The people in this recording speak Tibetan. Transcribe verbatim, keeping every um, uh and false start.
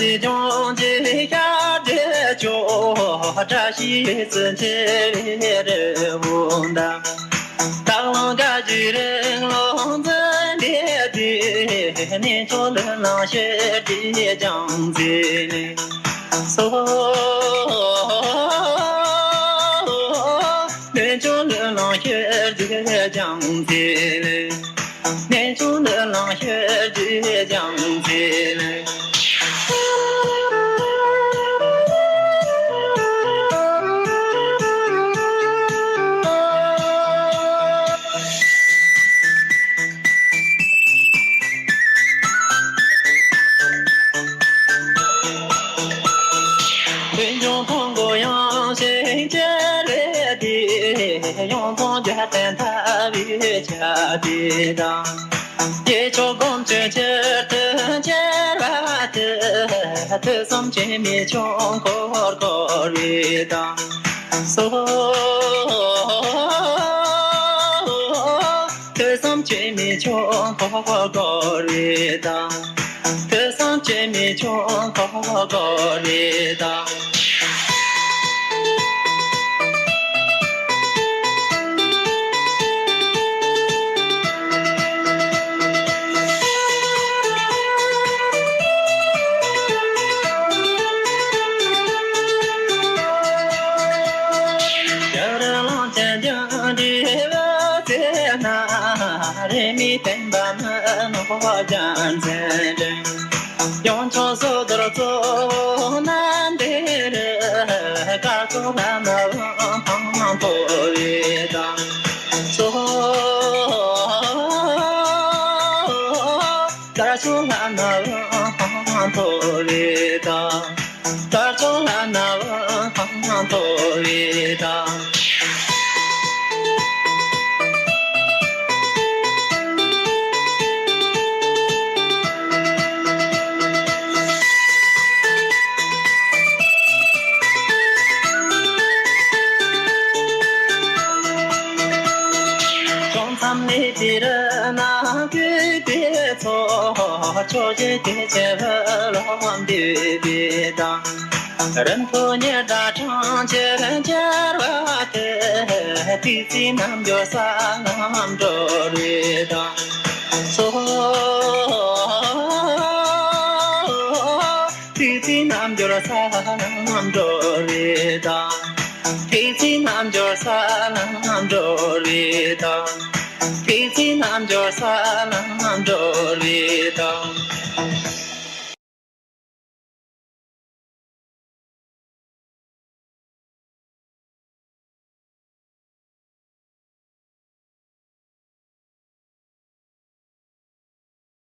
ལྗོངས་ཀྱི་ཤར་རྒྱུད་ཕྱོགས། བཀྲ་ཤིས་སུ་འཁྱིལ་བའི་རི་བོ་འདི། སྟག་གླང་དགའ་བཞུགས་རི་ཀླུང་འཛིན་པའི་དུས། གནས་མཆོག་ཀླུ་གླིང་ཤར་རྒྱུད་རྒྱལ་མཚན་ལས། སོ། གནས་མཆོག་ཀླུ་གླིང་ཤར་རྒྱུད་རྒྱལ་མཚན་ལས། གནས་མཆོག་ཀླུ་གླིང་ཤར་རྒྱུད་རྒྱལ་མཚན་ལས། མཐོང་སྒོ་ཡངས་ཤིང་གྱེར་བའི་དུས། ཡང་མཚུངས་རྒྱལ་བསྟན་ཐར་བའི་ཆ་དེ་དང་། སྐྱེས་མཆོག་སྒོམ་ཆེན་ཆེར་དུ་གྱེར་བ་དེ། ཐོས་བསམ་ཆེན་མོའི་ཆོས་འཁོར་བསྐོར་བའི་དང་། སོ། ཐོས་བསམ་ཆེན་མོའི་ཆོས་འཁོར་བསྐོར་བའི་དང་། ཐོས་བསམ་ཆེན་མོའི་ཆོས་འཁོར་བསྐོར་བའི་དང་། རྒྱལ་བ་གླང་ཆེན་ལྗང་བུའི་འོད་ཟེར་ན། རིས་མེད་བསྟན་པ་མི་ནོར་རྒྱལ་མཚན་སྒྲེང་། ཡང་མཚུངས་སོ་ཐར་གཙོ་བོ་རྣམ་འདྲེན་རུ། སྐར་ཚོགས་ལྷ་ནག་འོད་འཕྲོ་བའི་དང་། སོ། སྐར་ཚོགས་ལྷ་ནག་འོད་འཕྲོ་བའི་དང་། སྐར་ཚོགས་ལྷ་ནག་འོད་འཕྲོ་བའི་དང་། ཕྱོགས་མཚམས་མེད་པའི་རི་ནང་བཀོད་པའི་མཚོ། ཕྱོགས་བཞི་གྱི་ཆུ་བོ་ལོག་འདུས་པའི་དང་། རི་མཐོ་ཉི་ཟླ་གྲང་ཁྱེར་འཁྱིལ་བ་དེ། ཐུགས་བརྩེའི་རྣལ་འབྱོར་ས་ལམ་གྲོལ་བའི་དང་། སོ། ཐུགས་བརྩེའི་རྣལ་འབྱོར་ས་ལམ་གྲོལ་བའི་དང་། ཐུགས་བརྩེའི་རྣལ་འབྱོར་ས་ལམ་གྲོལ་བའི་དང་། ཐུགས་བརྩེའི་རྣལ་འབྱོར་ས་ལམ་གྲོལ་བའི་དང་།